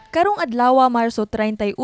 Karong adlaw, Marso 31,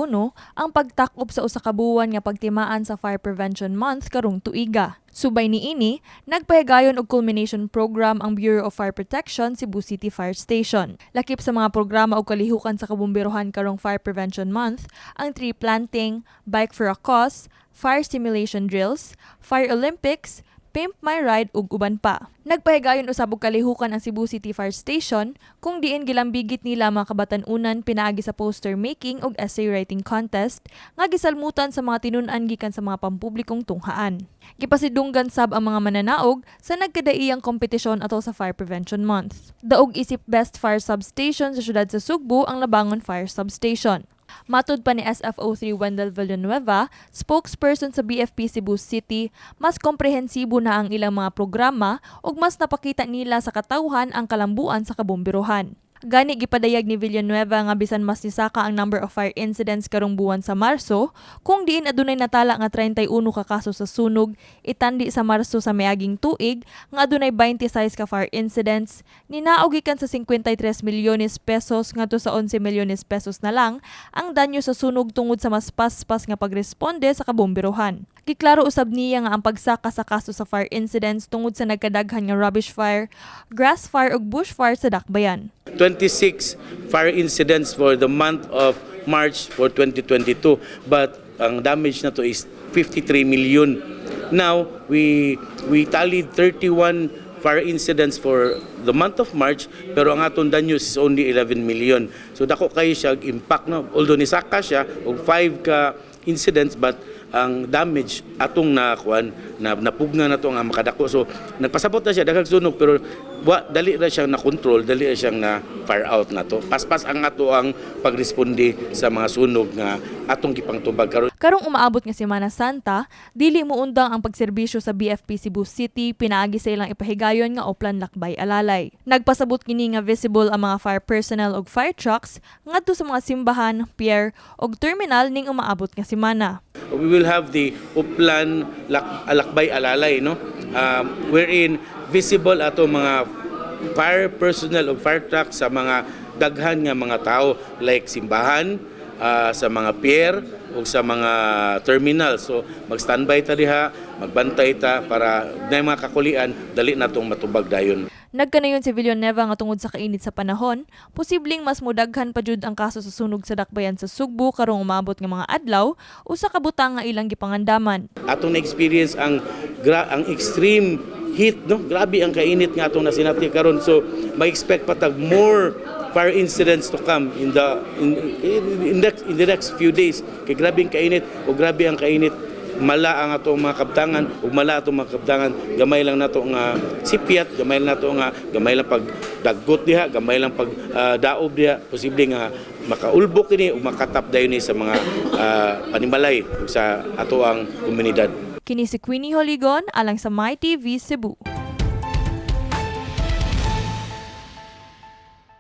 ang pagtakop sa usa ka buwan nga pagtimaan sa Fire Prevention Month karong tuiga. Subay niini, nagpahigayon og culmination program ang Bureau of Fire Protection Cebu City Fire Station. Lakip sa mga programa og kalihukan sa kabomberohan karong Fire Prevention Month ang tree planting, bike for a cause, fire simulation drills, Fire Olympics, Pimp My Ride ug uban pa. Nagpahigayon usab og kalihukan ang Cebu City Fire Station kung diin gilambigit nila mga kabatan-unan pinaagi sa poster making ug essay writing contest nga gisalmutan sa mga tinun-an gikan sa mga pampublikong tunghaan. Gipasidunggan sab ang mga mananaog sa nagkadaiyang kompetisyon atol sa Fire Prevention Month. Daog isip Best Fire Substation sa syudad sa Sugbo ang Labangon Fire Substation. Matud pa ni SFO3 Wendell Villanueva, spokesperson sa BFP Cebu City, mas komprehensibo na ang ilang mga programa ug mas napakita nila sa katawhan ang kalambuan sa kabomberohan. Gani gipadayag ni Villanueva nga bisan mas nisaka ang number of fire incidents karong buwan sa Marso, kung diin adunay natala nga 31 ka kaso sa sunog, itandi sa Marso sa miaging tuig nga adunay 26 ka fire incidents, ninaog gikan sa 53 milyones pesos ngadto sa 11 milyones pesos na lang ang danyo sa sunog tungod sa mas paspas nga pagresponde sa kabomberohan. Giklaro usab niya nga ang pagsaka sa kaso sa fire incidents tungod sa nagkadaghan nga rubbish fire, grass fire ug bush fire sa dakbayan. 26 fire incidents for the month of March for 2022, but ang damage na to is 53 million. Now, we tallied 31 fire incidents for the month of March, pero ang atong danyos is only 11 million. So dako kayo siya impact, no, although nisaka siya og 5 ka incidents, but ang damage atong nakuan na napugna na to nga makadako. So nagpasabot na siya daghang sunog, pero wa dali ra siyang na control, dali ra siyang na fire out na to. Paspas ang ato ang pagresponde sa mga sunog nga atong gipangtubag karon. Karong umaabot nga Semana Santa, dili moundang ang pagserbisyo sa BFP Cebu City pinaagi sa ilang ipahigayon nga Oplan Lakbay Alalay. Nagpasabot kini nga visible ang mga fire personnel ug fire trucks ngadto sa mga simbahan, pier ug terminal ning umaabot nga semana. We will have the Oplan Alakbay Alalay, no, wherein visible ato mga fire personnel o fire truck sa mga daghan nga mga tao like simbahan, sa mga pier o sa mga terminal. So mag-standby ta diha, magbantay ta para na mga kakulian, dali na tong matubag dayon. Nagkanayon si Villanueva nga tungod sa kainit sa panahon, posibleng mas mudaghan pa jud ang kaso sa sunog sa dakbayan sa Sugbo karong umabot nga mga adlaw, usa ka butang nga ilang gipangandaman. Atong na-experience ang extreme heat, no, grabe ang kainit nga atong nasinati karon. So ma-expect pa tag more fire incidents to come in the next few days kay grabe ang kainit. O grabe ang kainit, mala ang atong mga kabtangan, ug mala atong mga kabtangan, gamay lang nato nga sipyat, gamay lang nato nga gamay lang pag daggot diha, gamay lang pag daob diha, posible nga makaulbok kini ug makatap dayon ni sa mga panimalay ug sa ato ang komunidad. Kini si Queenie Holigon alang sa MyTV Cebu.